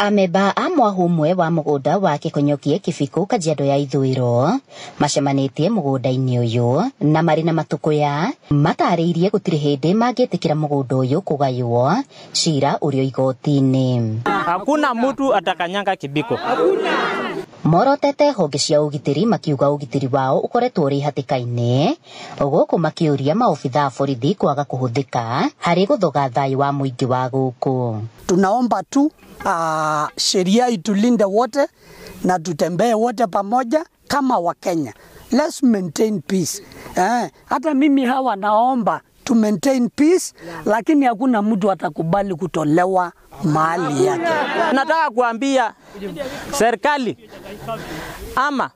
Amemba a mwahu ũmwe wa mũgũnda wa Kĩkonyokie Kĩbikũ Kajiado ya Ithũĩro macemanĩtie mũgũnda-inĩ ũyũ na marĩ na matũkũya matarĩirie gũtirĩ hĩndĩ mangĩtĩkĩra mũgũnda ũyũ kũgaywo cira ũrĩ igoti-inĩ. Hakuna mtu atakanyanga Kibiko. Morotete honge cia ũgitĩri makiuga ũgitĩri wao ũkoretwo ũrĩ hatĩka-inĩ gũkũ makĩũria maobitha a borithi kwaga kũhũthĩka harĩ gũthoga thayũ wa mũingĩ wa gũkũ. Tunaomba tu sheria itulinde wote na tutembee wote pamoja kama Wakenya. Let's maintain peace. Hata mimi hawa naomba to maintain peace, lakini hakuna mtu atakubali kutolewa mali yake. Nataka kuambia serikali ama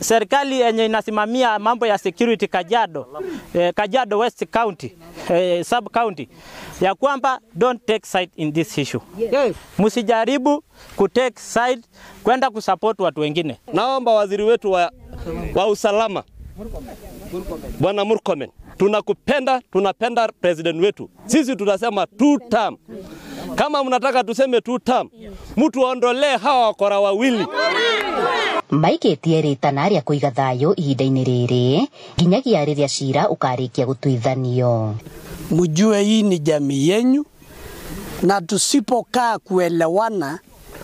serikali yenye inasimamia mambo ya security Kajiado, Kajiado West County, sub county, ya kwamba don't take side in this issue. Yes. Msijaribu ku take side kwenda kusupport watu wengine. Naomba waziri wetu wa usalama Bwana Murkomen, tunakupenda, tunapenda president wetu. Sisi tunasema two term. Kama mnataka tuseme two term, mtu aondolee hawa wakora wawili. Maikĩtie rĩtana rĩa kũiga thayũ ihinda-inĩ rĩrĩ nginyagia rĩrĩa cira ũkarĩkia gũtuithanio. Mjue hii ni jamii yenyu, na tusipokaa kuelewana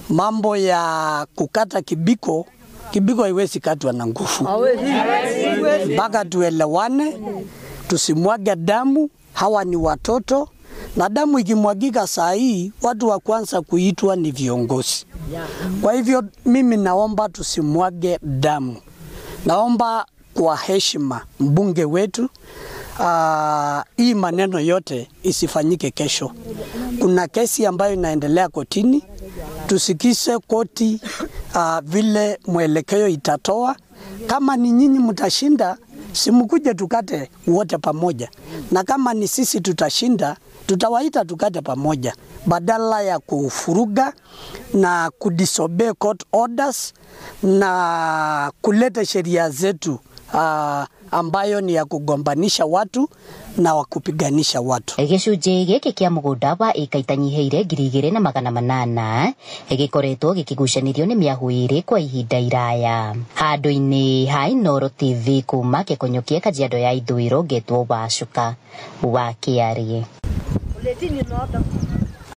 mambo ya kukata kibiko, kibiko haiwezi katwa na nguvu. Mpaka tuelewane, tusimwage damu. Hawa ni watoto, na damu ikimwagika saa hii watu wa kwanza kuitwa ni viongozi. Kwa hivyo mimi naomba tusimwage damu. Naomba kwa heshima mbunge wetu, hii maneno yote isifanyike kesho. Kuna kesi ambayo inaendelea kotini, tusikise koti vile mwelekeo itatoa. Kama ni nyinyi mtashinda, simkuje tukate wote pamoja, na kama ni sisi tutashinda, tutawaita tukate pamoja, badala ya kufuruga na kudisobey court orders na kuleta sheria zetu ambayo ni ya kugombanisha watu na wakupiganisha watu. Gĩcunjĩ gĩkĩ kĩa mũgũnda wa ĩka itanyihĩire 2800 gĩkoretwo gĩkĩgucanĩrio nĩ mĩahũ ĩrĩ kwa ihinda iraya. Handũ-inĩ ha Inooro TV kuma Kĩkonyokie Kajiado ya Ithũĩro, ngetwo Wacuka wa Kĩarĩ.